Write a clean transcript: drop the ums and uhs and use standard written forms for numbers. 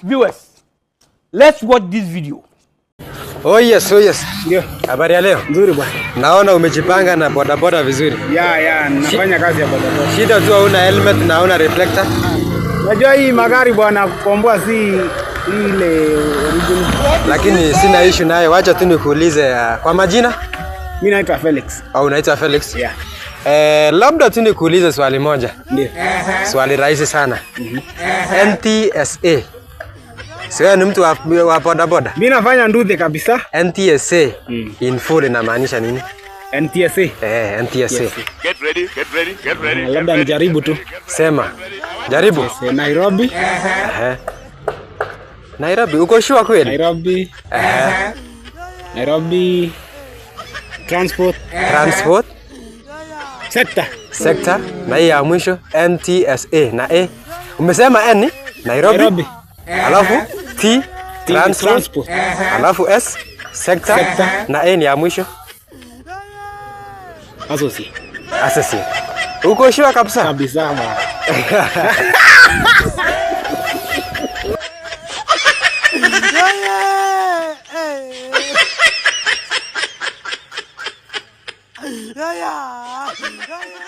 Viewers, let's watch this video. Oh yes, oh yes. Ndio. Habari ya leo? Nzuri bwana. Naona umejipanga na bodaboda vizuri. Ya, nafanya kazi ya bodaboda. Shida tu hauna helmet na hauna reflector. Unajua hii magari bwana kukomboa si ile original. Lakini sina issue naye, wacha tu nikuulize kwa majina? Mimi naitwa Felix. Au unaitwa Felix? Yeah. Labda tu nikuulize swali moja. Ndio. Swali rahisi sana. NTSA. Si wewe ni mtu wa bodaboda? Mimi nafanya nduthi kabisa. NTSA in full inamaanisha nini? NTSA. Eh, NTSA. Get ready, get ready, get ready. Na labda nijaribu tu. Sema. Jaribu. Nairobi, Ehe. Nairobi, uko sure kweli? Nairobi. Nairobi Transport Transport Sector. Sector na hii ya mwisho NTSA na A. Umesema N Nairobi, Nairobi. Alafu T Transport, Transport. Alafu S Sector, Sector. Na A ni ya mwisho Associate. Associate. Uko sure kabisa? Kabisa bwana. Yeah.